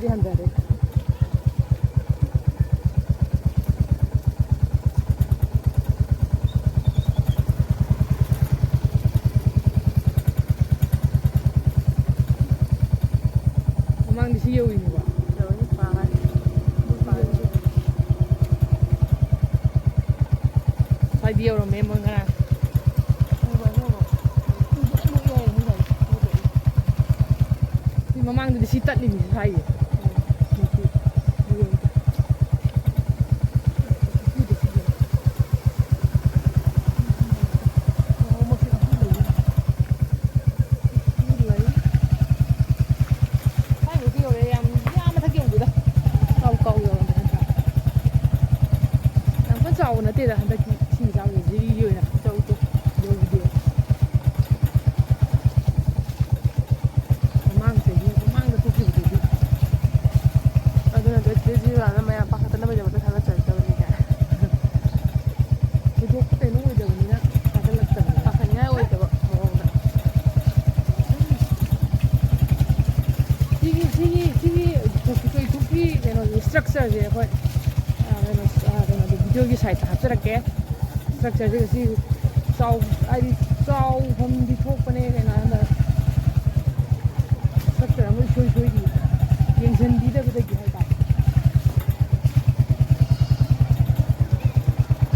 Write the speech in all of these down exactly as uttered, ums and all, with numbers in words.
ꯍꯟꯊꯔꯦ꯫ ꯃꯃꯥꯡꯗꯤ ꯁꯤ ꯌꯧꯏꯅꯦꯕ꯫ ꯌꯧꯏ, ꯄꯥꯏ꯫ ꯁ꯭ꯋꯥꯏꯗꯤ ꯌꯧꯔꯝꯃꯦ ꯃꯣꯏ ꯉꯔꯥꯡ꯫ ꯁꯤ ꯃꯃꯥꯡꯗꯗꯤ ꯁꯤ ꯇꯠꯂꯤꯅꯤ ꯁ꯭ꯋꯥꯏꯁꯦ꯫ ꯁ꯭ꯋꯥꯏꯐꯥꯎꯗꯤ ꯌꯧꯔꯦ, ꯌꯥꯝ, ꯌꯥꯝ ꯃꯊꯛ ꯌꯧꯗꯦꯗ꯫ ꯀꯥꯎ ꯀꯥꯎ ꯌꯧꯔꯝꯃꯦ ꯅꯠꯇ꯭ꯔꯥ? ꯌꯥꯝ ꯀꯟꯅ ꯆꯥꯎꯕ ꯅꯠꯇꯦꯗ ꯍꯟꯗꯛꯀꯤ ꯏꯁꯤꯡ ꯏꯆꯥꯎꯁꯦ, ꯖꯤꯔꯤꯒꯤ ꯑꯣꯏꯅ ꯏꯆꯥꯎ ꯏꯆꯥꯎ ꯌꯧꯗꯦ꯫ ꯃꯃꯥꯡ ꯆꯍꯤ, ꯃꯃꯥꯡꯗ ꯊꯣꯛꯈꯤꯕꯗꯨꯗꯤ꯫ ꯑꯗꯨꯅ ꯖꯤꯔꯤꯅ ꯃꯌꯥꯝ ꯄꯥꯈꯠꯇꯅꯕꯒꯤꯗꯃꯛꯇ ꯊꯥꯒꯠꯆꯔꯛꯇꯕꯅꯤ ꯀꯥꯏ꯫ ꯊꯣꯏꯗꯣꯛꯄ ꯀꯩꯅꯣ ꯑꯣꯏꯗꯕꯅꯤꯅ ꯊꯥꯒꯠꯂꯛꯇꯕꯅꯤ꯫ ꯄꯥꯈꯠꯅꯤꯡꯉꯥꯏ ꯑꯣꯏꯗꯕ ꯃꯑꯣꯡꯗ꯫ ꯁꯤꯒꯤ, ꯁꯤꯒꯤ, ꯁꯤꯒꯤ ꯀꯩꯅꯣꯁꯦ, structureꯁꯦ ꯑꯩꯈꯣꯏ, ꯑ, ꯀꯩꯅꯣ, ꯑ, ꯀꯩꯅꯣꯗꯣ, videoꯒꯤ sideꯇ ꯍꯥꯞꯆꯔꯛꯀꯦ꯫ Structureꯁꯦ ꯉꯁꯤ ꯆꯥꯎ-, ꯍꯥꯏꯗꯤ ꯆꯥꯎꯐꯝꯗꯤ ꯊꯣꯛꯄꯅꯦ, ꯀꯩꯅꯣ ꯍꯥꯏꯕꯗ structure ꯑꯃ ꯏꯁꯣꯏ ꯁꯣꯏꯔꯤ, ꯌꯦꯡꯁꯤꯟꯕꯤꯗꯕꯗꯒꯤ ꯍꯥꯏꯇꯥꯔꯦ꯫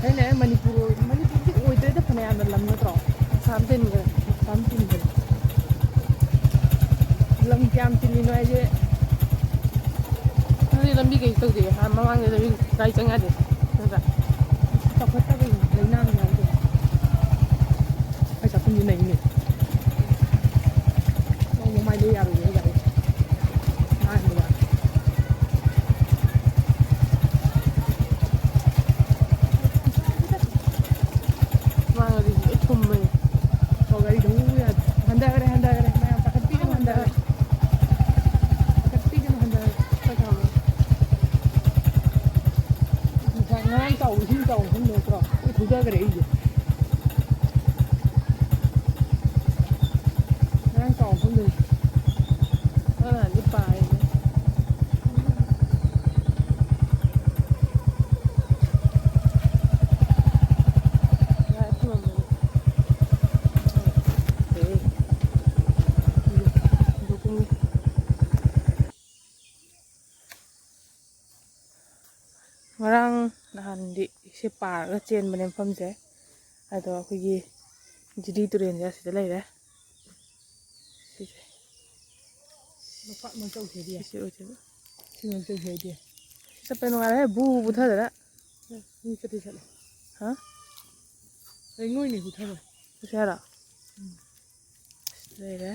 ꯑꯩꯅ ꯃꯅꯤꯄꯨꯔ, ꯃꯅꯤꯄꯨꯔꯗꯤ ꯑꯣꯏꯗ꯭ꯔꯦꯗ, ꯐꯅꯌꯥꯝꯅ ꯂꯝ ꯅꯠꯇ꯭ꯔꯣ? ꯑꯁꯥꯝ ꯆꯤꯟꯈ꯭ꯔꯦ꯫ ꯑꯁꯥꯝ ꯆꯤꯟꯈ꯭ꯔꯦ꯫ ꯂꯝ ꯀꯌꯥꯝ ꯆꯤꯜꯂꯤꯅꯣ ꯍꯥꯏꯁꯦ꯫ ꯑꯗꯨꯗꯤ ꯂꯝꯕꯤ ꯀꯩꯁꯨ ꯇꯧꯗꯦ꯫ ꯍꯥ, ꯃꯃꯥꯡꯗ ꯂꯝꯕꯤ ꯒꯥꯔꯤ ꯆꯪ ꯌꯥꯗꯦ꯫ ꯅꯠꯇ꯭ꯔꯥ? ꯆꯥꯎꯈꯠꯇꯕꯒꯤ ꯂꯩꯅꯥꯅꯤ ꯍꯥꯏꯗꯣ꯫ ꯑꯩ ꯆꯥꯛꯈꯨꯝꯁꯤ ꯅꯩꯅꯦ꯫ ꯅꯣꯡꯃ ꯃꯥꯏꯗ ꯌꯥꯔꯣꯏꯌꯦ ꯒꯥꯔꯤ꯫ ꯉꯥꯡꯕꯗ꯫ ꯃꯥꯡꯉꯗꯤ ꯂꯣꯏ ꯊꯨꯝꯕꯅꯦ꯫ ꯑꯣ, ꯒꯥꯔꯤ ꯊꯧꯕ ꯌꯥꯗꯦ꯫ ꯍꯟꯊꯈ꯭ꯔꯦ, ꯍꯟꯊꯈ꯭ꯔꯦ꯫ ꯃꯌꯥꯝ ꯄꯥꯈꯠꯄꯤꯒꯅꯨ, ꯍꯟꯊꯈ꯭ꯔꯦ꯫ ꯄꯥꯈꯠꯄꯤꯒꯅꯨ, ꯍꯟꯊꯈ꯭ꯔꯦ꯫ ꯉꯁꯥꯏ ꯉꯔꯥꯡ ꯆꯥꯎꯕ, ꯏꯁꯤꯡ ꯆꯥꯎꯕ ꯃꯐꯝꯗꯣ ꯅꯠꯇ꯭ꯔꯣ? ꯂꯣꯏ ꯊꯧꯗꯈ꯭ꯔꯦ ꯑꯩꯁꯦ꯫ ꯉꯔꯥꯡ ꯆꯥꯎꯕ ꯃꯐꯝꯗꯨꯅꯤ꯫ ꯉꯔꯥꯡ ꯅꯍꯥꯟꯗꯤ ꯄꯥꯏꯅꯦ꯫ ꯉꯔꯥꯡ ꯅꯍꯥꯟꯗꯤ ꯏꯁꯤꯡ ꯄꯥꯔꯒ ꯆꯦꯟꯕꯅꯦ ꯃꯐꯝꯁꯦ꯫ ꯑꯗꯣ ꯑꯩꯈꯣꯏꯒꯤ ꯖꯤꯔꯤ ꯇꯨꯔꯦꯜꯁꯦ ꯑꯁꯤꯗ ꯂꯩꯔꯦ꯫ ꯁꯤꯁꯦ꯫ ꯂꯣꯛꯄꯥꯛ ꯃꯆꯧ ꯁꯤꯗꯤ꯫ ꯁꯤ ꯑꯣꯏꯗꯣꯏꯕ꯫ ꯁꯤ ꯃꯆꯧ ꯁꯤꯗꯤ꯫ ꯆꯠꯄ ꯅꯨꯡꯉꯥꯏꯔꯦ, ꯕꯨ ꯕꯨꯊꯗꯅ꯫ ꯃꯤ ꯆꯠꯇꯤ ꯆꯠꯂꯦ꯫ ꯍꯥ? ꯂꯩꯉꯣꯏꯅꯦ ꯕꯨꯊꯕ꯫ ꯆꯠꯁꯦ ꯍꯥꯏꯔꯣ? ꯎꯝ꯫ ꯂꯩꯔꯦ꯫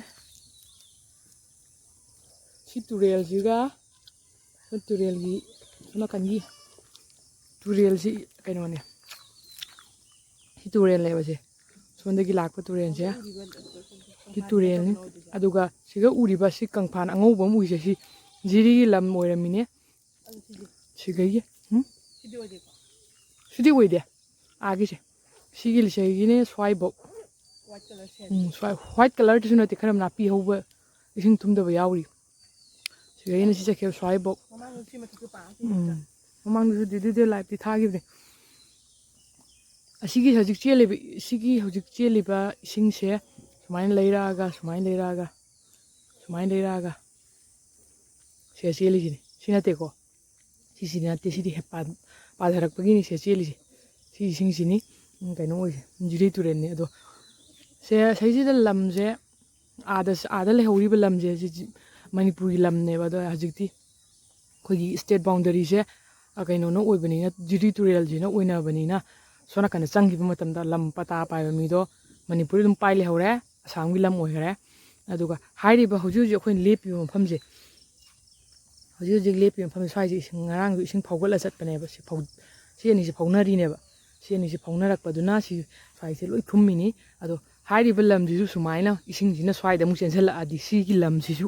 ꯁꯤ ꯇꯨꯔꯦꯜꯁꯤꯒ, ꯇꯨꯔꯦꯜꯒꯤ ꯁꯣꯝ ꯅꯥꯀꯟꯒꯤ ꯇꯨꯔꯦꯜꯁꯤ ꯀꯩꯅꯣꯅꯦ꯫ ꯁꯤ ꯇꯨꯔꯦꯜꯅꯦꯕ ꯁꯦ꯫ ꯁꯣꯝꯗꯒꯤ ꯂꯥꯛꯄ ꯇꯨꯔꯦꯜꯁꯦ꯫ ꯁꯤ ꯇꯨꯔꯦꯜꯅꯤ꯫ ꯑꯗꯨꯒ ꯁꯤꯒ ꯎꯔꯤꯕ ꯁꯤ ꯀꯪꯐꯥꯟ ꯑꯉꯧꯕ ꯑꯃ ꯎꯏꯁꯦ, ꯁꯤ ꯖꯤꯔꯤꯒꯤ ꯂꯝ ꯑꯣꯏꯔꯝꯃꯤꯅꯦ꯫ ꯁꯤꯒꯩꯒꯤ꯫ ꯎꯝ? ꯁꯤꯗꯤ ꯑꯣꯏꯗꯦ꯫ ꯑꯥꯒꯤꯁꯦ꯫ ꯁꯤꯒꯤ ꯂꯤꯁꯩꯒꯤꯅꯦ ꯁ꯭ꯋꯥꯏꯐꯧ꯫ ꯎꯝ, ꯁ꯭ꯋꯥꯏ, white colourꯗꯨꯁꯨ ꯅꯠꯇꯦ, ꯈꯔ ꯅꯥꯄꯤ ꯍꯧꯕ, ꯏꯁꯤꯡ ꯊꯨꯝꯗꯕ ꯌꯥꯎꯔꯤ꯫ ꯁꯤꯗꯩꯅ ꯁꯤ ꯆꯠꯈꯤꯕ ꯁ꯭ꯋꯥꯏꯐꯧ꯫ ꯃꯃꯥꯡꯗ ꯁꯤ ꯃꯊꯛꯇ ꯄꯥꯛ ꯎꯝ꯫ ꯃꯃꯥꯡꯗꯁꯨ ꯗꯦ ꯗꯦ ꯂꯥꯏꯐꯇꯤ ꯊꯥꯈꯤꯕꯅꯦ꯫ ꯑꯁꯤꯒꯤ ꯍꯧꯖꯤꯛ ꯆꯦꯜꯂꯤꯕ, ꯁꯤꯒꯤ ꯍꯧꯖꯤꯛ ꯆꯦꯜꯂꯤꯕ ꯏꯁꯤꯡꯁꯦ ꯁꯨꯃꯥꯏꯅ ꯂꯩꯔꯛꯑꯒ, ꯁꯨꯃꯥꯏꯅ ꯂꯩꯔꯛꯑꯒ, ꯁꯨꯃꯥꯏꯅ ꯂꯩꯔꯛꯑꯒ ꯁꯤꯗ ꯆꯦꯜꯂꯤꯁꯤꯅꯤ꯫ ꯁꯤ ꯅꯠꯇꯦꯀꯣ꯫ ꯁꯤꯁꯤꯗꯤ ꯅꯠꯇꯦ, ꯁꯤꯗꯤ ꯍꯦꯛ ꯄꯥ-, ꯄꯥꯊꯔꯛꯄꯒꯤꯅꯤ ꯁꯤꯗ ꯆꯦꯜꯂꯤꯁꯦ꯫ ꯁꯤ ꯏꯁꯤꯡꯁꯤꯅꯤ, ꯎꯝ, ꯀꯩꯅꯣ ꯑꯣꯏꯁꯦ, ꯖꯤꯔꯤ ꯇꯨꯔꯦꯜꯅꯤ꯫ ꯑꯗꯣ ꯁꯦ, ꯁꯤꯁꯤꯗ ꯂꯝꯁꯦ, ꯑꯥꯗ, ꯑꯥꯗ ꯂꯩꯍꯧꯔꯤꯕ ꯂꯝꯁꯦ, ꯁꯤ ꯖꯤ-, ꯃꯅꯤꯄꯨꯔꯒꯤ ꯂꯝꯅꯦꯕ꯫ ꯑꯗꯣ ꯍꯧꯖꯤꯛꯇꯤ ꯑꯩꯈꯣꯏꯒꯤ state boundaryꯁꯦ, ꯑ, ꯀꯩꯅꯣꯅ ꯑꯣꯏꯕꯅꯤꯅ, ꯖꯤꯔꯤ ꯇꯨꯔꯦꯜꯁꯤꯅ ꯑꯣꯏꯅꯕꯅꯤꯅ, ꯁꯣꯝ ꯅꯥꯀꯟꯗ ꯆꯪꯈꯤꯕ ꯃꯇꯝꯗ ꯂꯝ ꯄꯇꯥ ꯄꯥꯏꯕ ꯃꯤꯗꯣ ꯃꯅꯤꯄꯨꯔꯗ ꯑꯗꯨꯝ ꯄꯥꯏ ꯂꯩꯍꯧꯔꯦ, ꯑꯁꯥꯝꯒꯤ ꯂꯝ ꯑꯣꯏꯈꯔꯦ꯫ ꯑꯗꯨꯒ ꯍꯥꯏꯔꯤꯕ ꯍꯧꯖꯤꯛ ꯍꯧꯖꯤꯛ ꯑꯩꯈꯣꯏꯅ ꯂꯦꯞꯄꯤꯕ ꯃꯐꯝꯁꯦ, ꯍꯧꯖꯤꯛ ꯍꯧꯖꯤꯛ ꯂꯦꯞꯄꯤꯕ ꯃꯐꯝꯁꯦ, ꯁ꯭ꯋꯥꯏꯁꯦ ꯏꯁꯤꯡ, ꯉꯔꯥꯡꯁꯨ ꯏꯁꯤꯡ ꯐꯥꯎꯒꯠꯂ ꯆꯠꯄꯅꯦꯕ꯫ ꯁꯤ ꯐꯧ-, ꯁꯤ ꯑꯅꯤꯁꯦ ꯐꯥꯎꯅꯔꯤꯅꯦꯕ꯫ ꯁꯤ ꯑꯅꯤꯁꯦ ꯐꯥꯎꯅꯔꯛꯄꯗꯨꯅ ꯁꯤ ꯁ꯭ꯋꯥꯏꯁꯦ ꯂꯣꯏ ꯊꯨꯝꯃꯤꯅꯤ꯫ ꯑꯗꯣ ꯍꯥꯏꯔꯤꯕ ꯂꯝꯁꯤꯁꯨ ꯁꯨꯃꯥꯏꯅ ꯏꯁꯤꯡꯁꯤꯅ ꯁ꯭ꯋꯥꯏꯗ ꯑꯃꯨꯛ ꯆꯦꯟꯁꯤꯜꯂꯛꯑꯗꯤ ꯁꯤꯒꯤ ꯂꯝꯁꯤꯁꯨ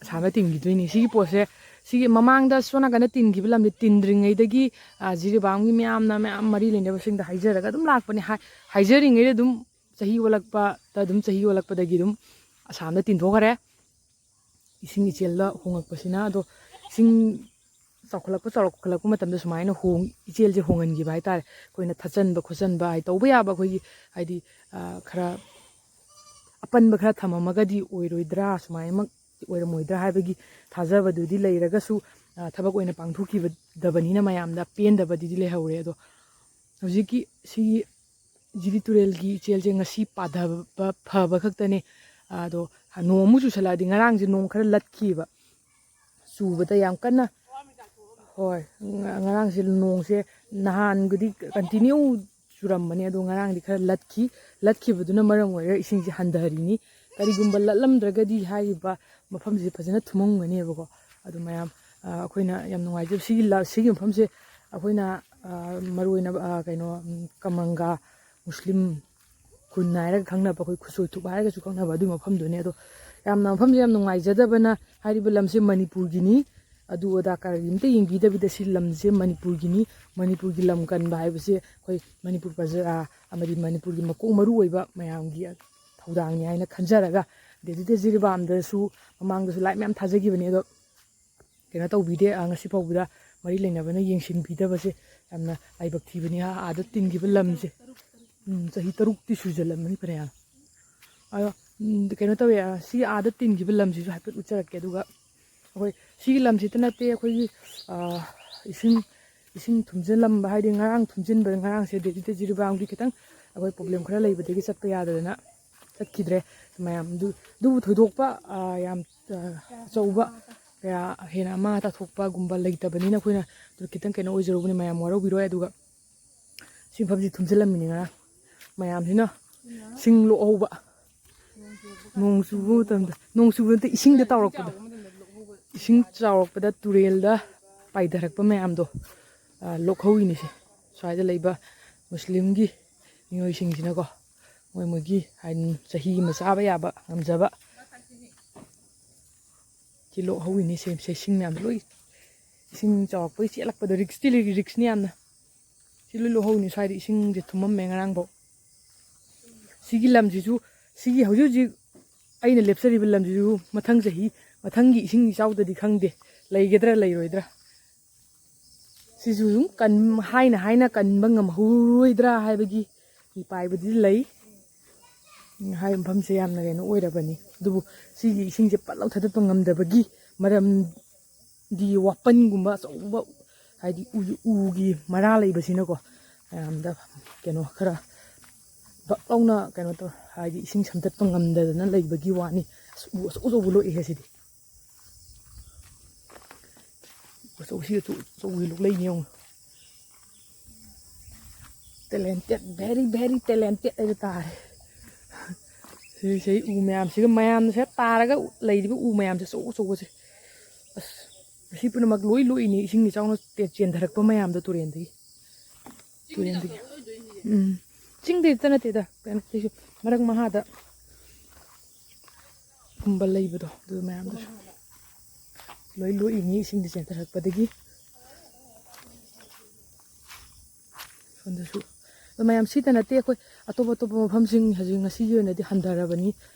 ꯑꯁꯥꯝꯗ ꯇꯤꯟꯈꯤꯗꯣꯏꯅꯤ꯫ ꯁꯤꯒꯤ ꯄꯣꯠꯁꯦ, ꯁꯤꯒꯤ ꯃꯃꯥꯡꯗ ꯁꯣꯝ ꯅꯥꯀꯟꯗ ꯇꯤꯟꯈꯤꯕ ꯂꯝꯁꯦ ꯇꯤꯟꯗ꯭ꯔꯤꯉꯩꯗꯒꯤ, ꯑ, ꯖꯤꯔꯤꯕꯥꯝꯒꯤ ꯃꯌꯥꯝꯅ, ꯃꯌꯥꯝ ꯃꯔꯤ ꯂꯩꯅꯕꯁꯤꯡꯗ ꯍꯥꯏꯖꯔꯒ ꯑꯗꯨꯝ ꯂꯥꯛꯄꯅꯦ꯫ ꯍꯥꯏ-, ꯍꯥꯏꯖꯔꯤꯉꯩꯗ ꯑꯗꯨꯝ ꯆꯍꯤ ꯑꯣꯜꯂꯛꯄꯗ, ꯑꯗꯨꯝ ꯆꯍꯤ ꯑꯣꯜꯂꯛꯄꯗꯒꯤ ꯑꯗꯨꯝ ꯑꯁꯥꯝꯗ ꯇꯤꯟꯊꯣꯛꯈ꯭ꯔꯦ꯫ ꯏꯁꯤꯡ ꯏꯆꯦꯜꯗ ꯍꯣꯡꯉꯛꯄꯁꯤꯅ꯫ ꯑꯗꯣ ꯏꯁꯤꯡ ꯆꯥꯎꯈꯠꯂꯛꯄ, ꯆꯥꯎꯈꯠꯂꯛꯄ ꯃꯇꯝꯗ ꯁꯨꯃꯥꯏꯅ ꯍꯣꯡ-, ꯏꯆꯦꯜꯁꯦ ꯍꯣꯡꯍꯟꯈꯤꯕ ꯍꯥꯏꯇꯥꯔꯦ꯫ ꯑꯩꯈꯣꯏꯅ ꯊꯠꯆꯟꯕ ꯈꯣꯠꯆꯟꯕ ꯍꯥꯏ ꯇꯧꯕ ꯌꯥꯕ ꯑꯩꯈꯣꯏꯒꯤ, ꯍꯥꯏꯗꯤ, ꯑ, ꯈꯔ ꯑꯄꯟꯕ ꯈꯔ ꯊꯝꯃꯝꯃꯒꯗꯤ ꯑꯣꯏꯔꯣꯏꯗ꯭ꯔꯥ, ꯁꯨꯃꯥꯏꯅꯃꯛ ꯑꯣꯏꯔꯝꯃꯣꯏꯗ꯭ꯔꯥ ꯍꯥꯏꯕꯒꯤ ꯊꯥꯖꯕꯗꯨꯗꯤ ꯂꯩꯔꯒꯁꯨ, ꯊꯕꯛ ꯑꯣꯏꯅ ꯄꯥꯡꯊꯣꯛꯈꯤꯗꯕꯅꯤꯅ ꯃꯌꯥꯝꯗ ꯄꯦꯟꯗꯕꯗꯨꯗꯤ ꯂꯩꯍꯧꯔꯦ꯫ ꯑꯗꯣ ꯍꯧꯖꯤꯛꯀꯤ ꯁꯤꯒꯤ ꯖꯤꯔꯤ ꯇꯨꯔꯦꯜꯒꯤ ꯏꯆꯦꯜꯁꯦ ꯉꯁꯤ ꯄꯥꯊꯕ ꯐꯕ ꯈꯛꯇꯅꯦ꯫ ꯑꯗꯣ ꯅꯣꯡ ꯑꯃꯨꯛ ꯆꯨꯁꯜꯂꯛꯑꯗꯤ, ꯉꯔꯥꯡꯁꯦ ꯅꯣꯡ ꯈꯔ ꯂꯠꯈꯤꯕ, ꯆꯨꯕꯗ ꯌꯥꯝ ꯀꯟꯅ, ꯍꯣꯏ, ꯉ- ꯉꯔꯥꯡꯁꯦ ꯅꯣꯡꯁꯦ ꯅꯍꯥꯟꯒꯗꯤ ꯀꯟꯇꯤꯅ꯭ꯌꯨ ꯆꯨꯔꯝꯕꯅꯦ, ꯑꯗꯣ ꯉꯔꯥꯡꯗꯤ ꯈꯔ ꯂꯠꯈꯤ꯫ ꯂꯠꯈꯤꯕꯗꯨꯅ ꯃꯔꯝ ꯑꯣꯏꯔꯒ ꯏꯁꯤꯡꯁꯦ ꯍꯟꯊꯔꯤꯅꯤ꯫ ꯀꯔꯤꯒꯨꯝꯕ ꯂꯠꯂꯝꯗ꯭ꯔꯒꯗꯤ ꯍꯥꯏꯔꯤꯕ ꯃꯐꯝꯁꯤ ꯐꯖꯅ ꯊꯨꯝꯃꯝꯒꯅꯦꯕꯀꯣ꯫ ꯑꯗꯨ ꯃꯌꯥꯝ, ꯑ, ꯑꯩꯈꯣꯏꯅ ꯌꯥꯝ ꯅꯨꯡꯉꯥꯏꯖꯕ ꯁꯤꯒꯤ ꯂ- ꯁꯤꯒꯤ ꯃꯐꯝꯁꯦ ꯑꯩꯈꯣꯏꯅ, ꯑ, ꯃꯔꯨꯑꯣꯏꯅ, ꯑ, ꯀꯩꯅꯣ, ꯎꯝ, ꯀꯃꯪꯒ ꯃꯨꯁꯂꯤꯝ ꯈꯨꯟ ꯍꯥꯏꯔꯒ ꯈꯪꯅꯕ, ꯑꯩꯈꯣꯏ ꯈꯨꯁꯣꯏ ꯊꯨꯛ ꯍꯥꯏꯔꯒꯁꯨ ꯈꯪꯅꯕ ꯑꯗꯨꯒꯤ ꯃꯐꯝꯗꯨꯅꯦ꯫ ꯑꯗꯣ ꯌꯥꯝꯅ ꯃꯐꯝꯁꯦ ꯌꯥꯝ ꯅꯨꯡꯉꯥꯏꯖꯗꯕꯅ, ꯍꯥꯏꯔꯤꯕ ꯂꯝꯁꯦ ꯃꯅꯤꯄꯨꯔꯒꯤꯅꯤ, ꯑꯗꯨ ꯑꯗꯥ ꯀꯔꯤꯝꯇ ꯌꯦꯡꯕꯤꯗꯕꯤꯗ ꯁꯤ ꯂꯝꯁꯦ ꯃꯅꯤꯄꯨꯔꯒꯤꯅꯤ, ꯃꯅꯤꯄꯨꯔꯒꯤ ꯂꯝ ꯀꯟꯕ ꯍꯥꯏꯕꯁꯦ ꯑꯩꯈꯣꯏ ꯃꯅꯤꯄꯨꯔ ꯄ꯭ꯔꯖꯥ ꯑꯃꯗꯤ ꯃꯅꯤꯄꯨꯔꯒꯤ ꯃꯀꯣꯛ ꯃꯔꯨ ꯑꯣꯏꯕ ꯃꯌꯥꯝꯒꯤ ꯊꯧꯗꯥꯡꯅꯤ ꯍꯥꯏꯅ ꯈꯟꯖꯔꯒ, ꯗꯦꯗꯤꯗ ꯖꯤꯔꯤꯕꯥꯝꯗꯁꯨ ꯃꯃꯥꯡꯗꯁꯨ ꯂꯥꯏ ꯃꯌꯥꯝ ꯊꯥꯖꯈꯤꯕꯅꯦ꯫ ꯑꯗꯣ ꯀꯩꯅꯣ ꯇꯧꯕꯤꯗꯦ꯫ ꯑ, ꯉꯁꯤ ꯐꯥꯎꯕꯗ ꯃꯔꯤ ꯂꯩꯅꯕꯅ ꯌꯦꯡꯁꯤꯟꯕꯤꯗꯕꯁꯦ ꯌꯥꯝꯅ ꯂꯥꯏꯕꯛ ꯊꯤꯕꯅꯤ꯫ ꯑꯥ, ꯑꯥꯗ ꯇꯤꯟꯈꯤꯕ ꯂꯝꯁꯦ, ꯎꯝ, ꯆꯍꯤ ꯇꯔꯨꯛꯇꯤ ꯁꯨꯖꯜꯂꯝꯃꯅꯤ ꯐꯅꯌꯥꯝ꯫ ꯑꯗꯣ, ꯎꯝ, ꯀꯩꯅꯣ ꯇꯧꯋꯦ, ꯑ, ꯁꯤ ꯑꯥꯗ ꯇꯤꯟꯈꯤꯕ ꯂꯝꯁꯤꯁꯨ ꯍꯥꯏꯐꯦꯠ ꯎꯠꯆꯔꯛꯀꯦ꯫ ꯑꯗꯨꯒ ꯑꯩꯈꯣꯏ ꯁꯤꯒꯤ ꯂꯝꯁꯤꯇ ꯅꯠꯇꯦ, ꯑꯩꯈꯣꯏꯒꯤ, ꯑ, ꯏꯁꯤꯡ, ꯏꯁꯤꯡ ꯊꯨꯝꯖꯤꯜꯂꯝꯕ ꯍꯥꯏꯗꯤ ꯉꯔꯥꯡ ꯊꯨꯝꯖꯤꯟꯕ, ꯉꯔꯥꯡꯁꯦ ꯗꯦꯗꯤꯗ ꯖꯤꯔꯤꯕꯥꯝꯒꯤ ꯈꯤꯇꯪ ꯑꯩꯈꯣꯏ ꯄ꯭ꯔꯣꯕ꯭ꯂꯦꯝ ꯈꯔ ꯂꯩꯕꯗꯒꯤ ꯆꯠꯄ ꯌꯥꯗꯗꯅ ꯆꯠꯈꯤꯗ꯭ꯔꯦ꯫ ꯃꯌꯥꯝ ꯑꯗꯨ, ꯑꯗꯨꯕꯨ ꯊꯣꯏꯗꯣꯛꯄ, ꯑ, ꯌꯥꯝ, ꯑ, ꯑꯆꯧꯕ ꯀꯌꯥ ꯍꯦꯟꯅ ꯑꯃꯥꯡ ꯑꯇꯥ ꯊꯣꯛꯄꯒꯨꯝꯕ ꯂꯩꯇꯕꯅꯤꯅ ꯑꯩꯈꯣꯏꯅ ꯑꯗꯨ ꯈꯤꯇꯪ ꯀꯩꯅꯣ ꯑꯣꯏꯖꯔꯨꯕꯅꯤ꯫ ꯃꯌꯥꯝ ꯋꯥꯔꯧꯕꯤꯔꯣꯏ꯫ ꯑꯗꯨꯒ ꯁꯤ ꯃꯐꯝꯁꯤ ꯊꯨꯝꯖꯤꯜꯂꯝꯃꯤꯅꯤ ꯉꯔꯥꯡ ꯃꯌꯥꯝꯁꯤꯅ ꯁꯤꯡ ꯂꯣꯛꯍꯧꯕ꯫ ꯅꯣꯡ ꯆꯨꯕ ꯃꯇꯝꯗ, ꯅꯣꯡ ꯆꯨꯕ ꯅꯠꯇꯦ, ꯏꯁꯤꯡꯗ ꯇꯥꯎꯔꯛꯄꯗ, ꯏꯁꯤꯡ ꯆꯥꯎꯔꯛꯄꯗ ꯇꯨꯔꯦꯜꯗ ꯄꯥꯏꯊꯔꯛꯄ ꯃꯌꯥꯝꯗꯣ, ꯑ, ꯂꯣꯛꯍꯧꯔꯤꯅꯤꯁꯦ꯫ ꯁ꯭ꯋꯥꯏꯗ ꯂꯩꯕ ꯃꯨꯁꯂꯤꯝꯒꯤ ꯃꯤꯑꯣꯏꯁꯤꯡꯁꯤꯅꯀꯣ, ꯃꯣꯏ ꯃꯣꯏꯒꯤ ꯍꯥꯏꯗꯤ ꯆꯍꯤ ꯑꯃ ꯆꯥꯕ ꯌꯥꯕ ꯉꯝꯖꯕ ꯁꯤ ꯂꯣꯛꯍꯧꯔꯤꯅꯤ꯫ ꯁꯦ, ꯁꯦ ꯏꯁꯤꯡ ꯃꯌꯥꯝꯁꯦ ꯂꯣꯏ, ꯏꯁꯤꯡ ꯆꯥꯎꯔꯛꯄꯒꯤ ꯆꯦꯜꯂꯛꯄꯗꯣ ꯔꯤꯛꯁꯇꯤ ꯂꯩ, ꯔꯤꯛꯁꯅꯤ ꯌꯥꯝꯅ꯫ ꯁꯤ ꯂꯣꯏ ꯂꯣꯛꯍꯧꯔꯤꯅꯤ꯫ ꯁ꯭ꯋꯥꯏꯗ ꯏꯁꯤꯡꯁꯦ ꯊꯨꯝꯃꯝꯃꯦ ꯉꯔꯥꯡꯐꯥꯎ꯫ ꯁꯤꯒꯤ ꯂꯝꯁꯤꯁꯨ, ꯁꯤꯒꯤ ꯍꯧꯖꯤꯛ ꯍꯧꯖꯤꯛ ꯑꯩꯅ ꯂꯦꯞꯆꯔꯤꯕ ꯂꯝꯁꯤꯁꯨ ꯃꯊꯪ ꯆꯍꯤ, ꯃꯊꯪꯒꯤ ꯏꯁꯤꯡ ꯏꯆꯥꯎꯗꯗꯤ ꯈꯪꯗꯦ ꯂꯩꯒꯗ꯭ꯔꯥ ꯂꯩꯔꯣꯏꯗ꯭ꯔꯥ꯫ ꯁꯤꯁꯨ ꯑꯗꯨꯝ ꯀꯟ-, ꯍꯥꯏꯅ ꯍꯥꯏꯅ ꯀꯟꯕ ꯉꯝꯍꯧꯔꯣꯏꯗ꯭ꯔꯥ ꯍꯥꯏꯕꯒꯤ ꯃꯤꯄꯥꯏꯕꯗꯤ ꯂꯩ꯫ ꯍꯥꯏꯔꯤꯕ ꯃꯐꯝꯁꯦ ꯌꯥꯝꯅ ꯀꯩꯅꯣ ꯑꯣꯏꯔꯕꯅꯤ꯫ ꯑꯗꯨꯕꯨ ꯁꯤꯒꯤ ꯏꯁꯤꯡꯁꯦ ꯄꯠ ꯂꯥꯎ ꯊꯥꯗꯠꯄ ꯉꯝꯗꯕꯒꯤ ꯃꯔꯝ ꯗꯤ ꯋꯥꯄꯟꯒꯨꯝꯕ ꯑꯆꯧꯕ, ꯍꯥꯏꯗꯤ ꯎ-, ꯎꯒꯤ ꯃꯔꯥ ꯂꯩꯕꯁꯤꯅꯀꯣ, ꯃꯌꯥꯝꯗ ꯀꯩꯅꯣ ꯈꯔ ꯕꯛ ꯂꯥꯎꯅ ꯀꯩꯅꯣ ꯇꯧ, ꯍꯥꯏꯗꯤ ꯏꯁꯤꯡ ꯁꯝꯇꯠꯄ ꯉꯝꯗꯗꯅ ꯂꯩꯕꯒꯤ ꯋꯥꯅꯤ꯫ ꯑꯁ, ꯎ ꯑꯆꯧ ꯑꯆꯧꯕ ꯂꯣꯛꯑꯦꯍꯦ ꯁꯤꯗꯤ꯫ ꯎ ꯑꯆꯧ-, ꯁꯤ ꯑꯆꯧ-, ꯑꯆꯧꯕꯁꯤ ꯂꯣꯛꯂꯛꯏꯅꯦ ꯌꯦꯡꯉꯨ꯫ Talented, very, very talented ꯍꯥꯏꯕ ꯇꯥꯔꯦ꯫ ꯁꯤ, ꯁꯤ ꯎ ꯃꯌꯥꯝꯁꯤꯒ, ꯃꯌꯥꯝꯁꯦ ꯇꯥꯔꯒ ꯂꯩꯔꯤꯕ ꯎ ꯃꯌꯥꯝꯁꯦ ꯑꯆꯧ ꯑꯆꯧꯕꯁꯦ꯫ ꯑꯁ, ꯃꯁꯤ ꯄꯨꯝꯅꯃꯛ ꯂꯣꯏ ꯂꯣꯛꯏꯅꯤ, ꯏꯁꯤꯡ ꯏꯆꯥꯎꯅ ꯇꯦ-, ꯆꯦꯟꯊꯔꯛꯄ ꯃꯌꯥꯝꯗꯣ ꯇꯨꯔꯦꯟꯗꯒꯤ꯫ ꯇꯨꯔꯦꯟꯗꯒꯤ꯫ ꯎꯝ꯫ ꯆꯤꯡꯗꯩꯇ ꯅꯠꯇꯦꯗ, ꯀꯩꯅꯣ, ꯁꯤꯁꯨ ꯃꯔꯛ ꯃꯍꯥꯗ ꯀꯨꯝꯕ ꯂꯩꯕꯗꯣ, ꯑꯗꯨ ꯃꯌꯥꯝꯗꯨꯁꯨ ꯂꯣꯏ ꯂꯣꯛꯏꯅꯤ ꯏꯁꯤꯡꯗ ꯆꯦꯟꯊꯔꯛꯄꯗꯒꯤ꯫ ꯁꯣꯝꯗꯁꯨ꯫ ꯑꯗꯣ ꯃꯌꯥꯝ ꯁꯤꯇ ꯅꯠꯇꯦ, ꯑꯩꯈꯣꯏ ꯑꯇꯣꯞ ꯑꯇꯣꯞꯄ ꯃꯐꯝꯁꯤꯡ ꯍꯧꯖꯤꯛ ꯉꯁꯤꯒꯤ ꯑꯣꯏꯅꯗꯤ ꯍꯟꯊꯔꯕꯅꯤ꯫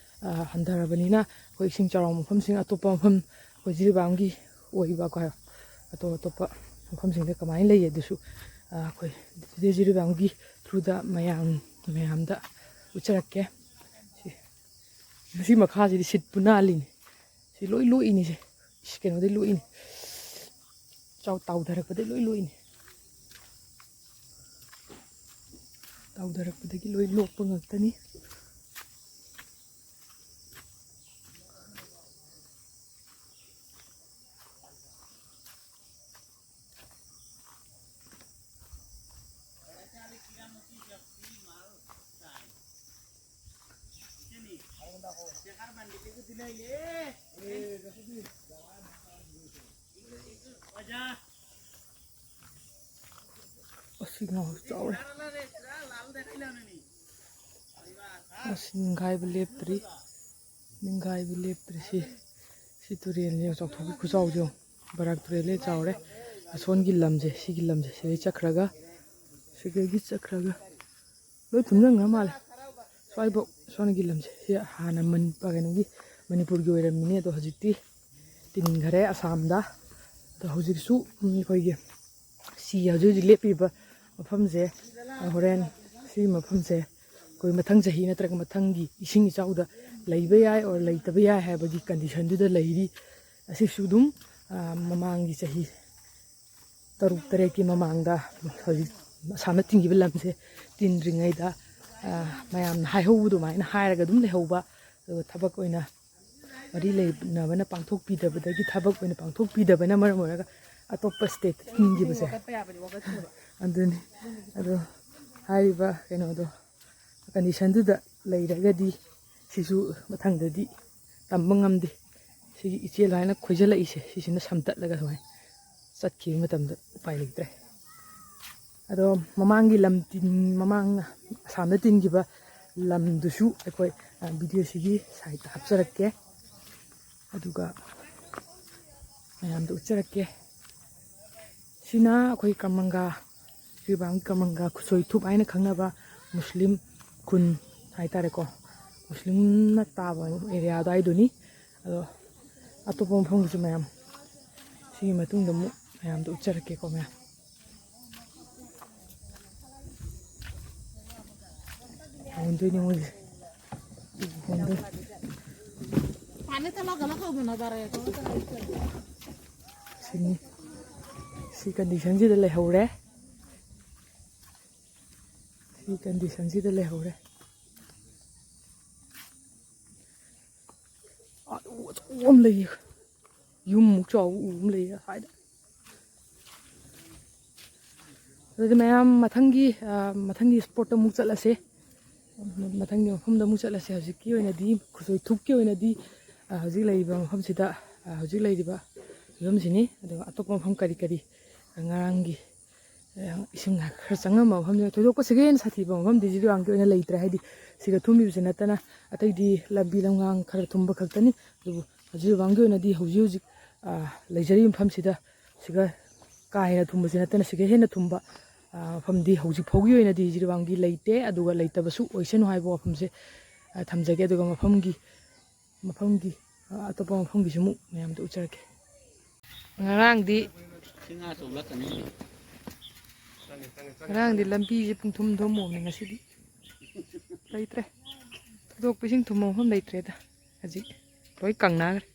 ꯑ, ꯍꯟꯊꯔꯕꯅꯤꯅ ꯑꯩꯈꯣꯏ ꯏꯁꯤꯡ ꯆꯥꯎꯔꯕ ꯃꯐꯝꯁꯤꯡ, ꯑꯇꯣꯞꯄ ꯃꯐꯝ ꯑꯩꯈꯣꯏ ꯖꯤꯔꯤꯕꯥꯝꯒꯤ ꯑꯣꯏꯕ ꯑꯩꯈꯣꯏ ꯑꯇꯣꯞ ꯑꯇꯣꯞꯄ ꯃꯐꯝꯁꯤꯡꯗ ꯀꯃꯥꯏꯅ ꯂꯩ ꯑꯗꯨꯁꯨ, ꯑ, ꯑꯩꯈꯣꯏ ꯖꯤꯔꯤꯕꯥꯝꯒꯤ through ꯗ ꯃꯌꯥꯝ, ꯃꯌꯥꯝꯗ ꯎꯠꯆꯔꯛꯀꯦ꯫ ꯁꯤ, ꯃꯁꯤ ꯃꯈꯥꯁꯤꯗꯤ ꯁꯤꯠꯄꯨ ꯅꯥꯜꯂꯤꯅꯤ꯫ ꯁꯤ ꯂꯣꯏ ꯂꯣꯛꯏꯅꯤ ꯁꯦ꯫ ꯏꯁ, ꯀꯩꯅꯣꯗꯩ ꯂꯣꯛꯏꯅꯤ꯫ ꯆꯥꯎ-, ꯇꯥꯎꯊꯔꯛꯄꯗꯩ ꯂꯣꯏ ꯂꯣꯛꯏꯅꯤ꯫ ꯇꯥꯎꯊꯔꯛꯄꯗꯒꯤ ꯂꯣꯏ ꯂꯣꯛꯄ ꯉꯥꯛꯇꯅꯤ꯫ ꯑꯁꯤ ꯉꯥ ꯆꯥꯎꯔꯦ꯫ ꯑꯁ, ꯅꯤꯡꯈꯥꯏꯕ ꯂꯦꯞꯇ꯭ꯔꯤ꯫ ꯅꯤꯡꯈꯥꯏꯕ ꯂꯦꯞꯇ꯭ꯔꯤ꯫ ꯁꯤ, ꯁꯤ ꯇꯨꯔꯦꯟꯁꯦ ꯆꯥꯎꯊꯣꯛꯄ ꯈꯨꯆꯥꯎꯁꯦ ꯌꯦꯡꯉꯨ꯫ ꯕꯔꯥꯛ ꯇꯨꯔꯦꯜꯁꯦ ꯆꯥꯎꯔꯦ꯫ ꯑꯁꯣꯟꯒꯤ ꯂꯝꯁꯦ, ꯁꯤꯒꯤ ꯂꯝꯁꯦ, ꯁꯤꯗꯩ ꯆꯠꯈ꯭ꯔꯒ, ꯁꯤꯗꯒꯤ ꯆꯠꯈ꯭ꯔꯒ ꯂꯣꯏ ꯊꯨꯝꯖꯤꯟꯈ꯭ꯔ ꯃꯥꯜꯂꯦ꯫ ꯁ꯭ꯋꯥꯏꯐꯥꯎ, ꯁꯣꯝꯒꯤ ꯂꯝꯁꯦ, ꯁꯤ ꯍꯥꯟꯅ ꯃꯅꯤ-, ꯀꯩꯅꯣꯒꯤ, ꯃꯅꯤꯄꯨꯔꯒꯤ ꯑꯣꯏꯔꯝꯃꯤꯅꯦ, ꯑꯗꯣ ꯍꯧꯖꯤꯛꯇꯤ ꯇꯤꯟꯈꯔꯦ ꯑꯁꯥꯝꯗ꯫ ꯑꯗꯣ ꯍꯧꯖꯤꯛꯁꯨ, ꯎꯝ, ꯑꯩꯈꯣꯏꯒꯤ ꯁꯤ ꯍꯧꯖꯤꯛ ꯍꯧꯖꯤꯛ ꯂꯦꯞꯄꯤꯕ ꯃꯐꯝꯁꯦ, ꯍꯣꯔꯦꯟ ꯁꯤꯒꯤ ꯃꯐꯝꯁꯦ ꯑꯩꯈꯣꯏ ꯃꯊꯪ ꯆꯍꯤ ꯅꯠꯇ꯭ꯔꯒ ꯃꯊꯪꯒꯤ ꯏꯁꯤꯡ ꯏꯆꯥꯎꯗ ꯂꯩꯕ ꯌꯥꯏ or ꯂꯩꯇꯕ ꯌꯥꯏ ꯍꯥꯏꯕꯒꯤ condition ꯗꯨꯗ ꯂꯩꯔꯤ꯫ ꯑꯁꯤꯁꯨ ꯑꯗꯨꯝ ꯃꯃꯥꯡꯒꯤ ꯆꯍꯤ ꯇꯔꯨꯛ ꯇꯔꯦꯠꯀꯤ ꯃꯃꯥꯡꯗ ꯍꯧꯖꯤꯛ ꯑꯁꯥꯝꯅ ꯇꯤꯟꯈꯤꯕ ꯂꯝꯁꯦ ꯇꯤꯟꯗ꯭ꯔꯤꯉꯩꯗ ꯃꯌꯥꯝꯅ ꯍꯥꯏꯍꯧꯕ ꯑꯗꯨꯃꯥꯏꯅ ꯍꯥꯏꯔꯒ ꯑꯗꯨꯝ ꯂꯩꯍꯧꯕ, ꯑꯗꯨꯒ ꯊꯕꯛ ꯑꯣꯏꯅ ꯃꯔꯤ ꯂꯩꯅꯕꯅ ꯄꯥꯡꯊꯣꯛꯄꯤꯗꯕꯗꯒꯤ, ꯊꯕꯛ ꯑꯣꯏꯅ ꯄꯥꯡꯊꯣꯛꯄꯤꯗꯕꯅ ꯃꯔꯝ ꯑꯣꯏꯔꯒ ꯑꯇꯣꯞꯄ ꯁ꯭ꯇꯦꯠꯇ ꯊꯤꯟꯈꯤꯕꯁꯦ꯫ ꯑꯗꯨꯅꯤ꯫ ꯑꯗꯣ ꯍꯥꯏꯔꯤꯕ ꯀꯩꯅꯣꯗꯣ, ꯀꯟꯗꯤꯁꯟꯗꯨꯗ ꯂꯩꯔꯒꯗꯤ ꯁꯤꯁꯨ ꯃꯊꯪꯗꯗꯤ ꯇꯝꯕ ꯉꯝꯗꯦ꯫ ꯁꯤꯒꯤ ꯏꯆꯦꯜ ꯍꯥꯏꯅ ꯈꯣꯏꯖꯤꯜꯂꯛꯏꯁꯦ, ꯁꯤꯁꯤꯅ ꯁꯝꯇꯠꯂꯒ ꯁꯨꯃꯥꯏꯅ ꯆꯠꯈꯤꯕ ꯃꯇꯝꯗ ꯎꯄꯥꯏ ꯂꯩꯇ꯭ꯔꯦ꯫ ꯑꯗꯣ ꯃꯃꯥꯡꯒꯤ ꯂꯝ ꯇꯤꯟ, ꯃꯃꯥꯡ ꯑꯁꯥꯝꯗ ꯇꯤꯟꯈꯤꯕ ꯂꯝꯗꯨꯁꯨ ꯑꯩꯈꯣꯏ ꯚꯤꯗꯤꯑꯣꯁꯤꯒꯤ ꯁꯥꯏꯠꯇ ꯍꯥꯞꯆꯔꯛꯀꯦ꯫ ꯑꯗꯨꯒ ꯃꯌꯥꯝꯗ ꯎꯠꯆꯔꯛꯀꯦ꯫ ꯁꯤꯅ ꯑꯩꯈꯣꯏ ꯀꯃꯪꯒꯥ, ꯖꯤꯔꯤꯕꯥꯝꯒꯤ ꯀꯃꯪꯒꯥ ꯈꯨꯠꯁꯣꯏ ꯊꯨꯞ ꯍꯥꯏꯅ ꯈꯪꯅꯕ ꯃꯨꯁꯂꯤꯝ ꯈꯨꯟ ꯍꯥꯏꯇꯥꯔꯦꯀꯣ, ꯃꯨꯁꯂꯤꯝꯅ ꯇꯥꯕ ꯑꯦꯔꯤꯌꯥ ꯑꯗꯨꯋꯥꯏꯗꯨꯅꯤ꯫ ꯑꯗꯣ ꯑꯇꯣꯞꯄ ꯃꯐꯝꯒꯤꯁꯨ ꯃꯌꯥꯝ ꯁꯤꯒꯤ ꯃꯇꯨꯡꯗ ꯑꯃꯨꯛ ꯃꯌꯥꯝꯗ ꯎꯠꯆꯔꯛꯀꯦꯀꯣ ꯃꯌꯥꯝ꯫ ꯍꯣꯟꯗꯣꯏꯅꯦ ꯃꯣꯏꯁꯦ꯫ ꯍꯣꯟꯗꯣꯏ꯫ ꯁꯤꯅꯤ꯫ ꯁꯤ ꯀꯟꯗꯤꯁꯟꯁꯤꯗ ꯂꯩꯍꯧꯔꯦ꯫ ꯁꯤ ꯀꯟꯗꯤꯁꯟꯁꯤꯗ ꯂꯩꯍꯧꯔꯦ꯫ ꯑꯥ, ꯎ ꯑꯆꯧꯕ ꯑꯃ ꯂꯩꯌꯦ꯫ ꯌꯨꯝꯃꯨꯛ ꯆꯥꯎꯕ ꯎ ꯑꯃ ꯂꯩꯌꯦ ꯑꯁ꯭ꯋꯥꯏꯗ꯫ ꯑꯗꯨꯗꯤ ꯃꯌꯥꯝ ꯃꯊꯪꯒꯤ, ꯑ, ꯃꯊꯪꯒꯤ ꯁ꯭ꯄꯣꯠꯇ ꯑꯃꯨꯛ ꯆꯠꯂꯁꯦ꯫ ꯃꯊꯪꯒꯤ ꯃꯐꯝꯗ ꯑꯃꯨꯛ ꯆꯠꯂꯁꯦ꯫ ꯍꯧꯖꯤꯛꯀꯤ ꯑꯣꯏꯅꯗꯤ, ꯈꯨꯁꯣꯏ ꯊꯨꯞꯀꯤ ꯑꯣꯏꯅꯗꯤ, ꯑ, ꯍꯧꯖꯤꯛ ꯂꯩꯔꯤꯕ ꯃꯐꯝꯁꯤꯗ, ꯑ, ꯍꯧꯖꯤꯛ ꯂꯩꯔꯤꯕ ꯐꯤꯕꯝꯁꯤꯅꯤ꯫ ꯑꯗꯨꯒ ꯑꯇꯣꯞꯄ ꯃꯐꯝ ꯀꯔꯤ ꯀꯔꯤ ꯉꯔꯥꯡꯒꯤ, ꯑ, ꯏꯁꯤꯡ ꯈꯔ ꯆꯪꯉꯝꯕ ꯃꯐꯝꯁꯤꯅ ꯊꯣꯏꯗꯣꯛꯄ ꯁꯤꯒ ꯍꯦꯟꯅ ꯁꯥꯊꯤꯕ ꯃꯐꯝꯗꯤ ꯖꯤꯔꯤꯕꯥꯝꯒꯤ ꯑꯣꯏꯅ ꯂꯩꯇ꯭ꯔꯦ꯫ ꯍꯥꯏꯗꯤ ꯁꯤꯒ ꯊꯨꯝꯃꯤꯕꯁꯤ ꯅꯠꯇꯅ ꯑꯇꯩꯗꯤ ꯂꯝꯕꯤ ꯂꯝꯉꯥꯡ ꯈꯔ ꯊꯨꯝꯕ ꯈꯛꯇꯅꯤ꯫ ꯑꯗꯨꯕꯨ ꯖꯤꯔꯤꯕꯥꯝꯒꯤ ꯑꯣꯏꯅꯗꯤ ꯍꯧꯖꯤꯛ ꯍꯧꯖꯤꯛ, ꯑ, ꯂꯩꯖꯔꯤꯕ ꯃꯐꯝꯁꯤꯗ ꯁꯤꯒ ꯀꯥ ꯍꯦꯟꯅ ꯊꯨꯝꯕꯁꯤ ꯅꯠꯇꯅ ꯁꯤꯒ ꯍꯦꯟꯅ ꯊꯨꯝꯕ, ꯑ, ꯃꯐꯝꯗꯤ ꯍꯧꯖꯤꯛ ꯐꯥꯎꯒꯤ ꯑꯣꯏꯅꯗꯤ ꯖꯤꯔꯤꯕꯥꯝꯒꯤ ꯂꯩꯇꯦ꯫ ꯑꯗꯨꯒ ꯂꯩꯇꯕꯁꯨ ꯑꯣꯏꯁꯅꯨ ꯍꯥꯏꯕ ꯋꯥꯐꯝꯁꯦ, ꯑ, ꯊꯝꯖꯒꯦ꯫ ꯑꯗꯨꯒ ꯃꯐꯝꯒꯤ, ꯃꯐꯝꯒꯤ, ꯑ, ꯑꯇꯣꯞꯄ ꯃꯐꯝꯒꯤꯁꯨ ꯑꯃꯨꯛ ꯃꯌꯥꯝꯗ ꯎꯠꯆꯔꯛꯀꯦ꯫ ꯉꯔꯥꯡꯗꯤ, ꯁꯤ ꯉꯥ ꯑꯆꯧꯕ ꯂꯥꯛꯀꯅꯤ꯫ ꯉꯔꯥꯡꯗꯤ ꯂꯝꯕꯤꯁꯦ ꯄꯨꯡꯊꯨꯝ ꯊꯨꯝꯃꯕꯅꯤ, ꯉꯁꯤꯗꯤ ꯂꯩꯇ꯭ꯔꯦ꯫ ꯊꯣꯏꯗꯣꯛꯄ ꯏꯁꯤꯡ ꯊꯨꯝꯕ ꯃꯐꯝ ꯂꯩꯇ꯭ꯔꯦꯗ꯫ ꯍꯧꯖꯤꯛ ꯂꯣꯏ ꯀꯪꯅꯈ꯭ꯔꯦ꯫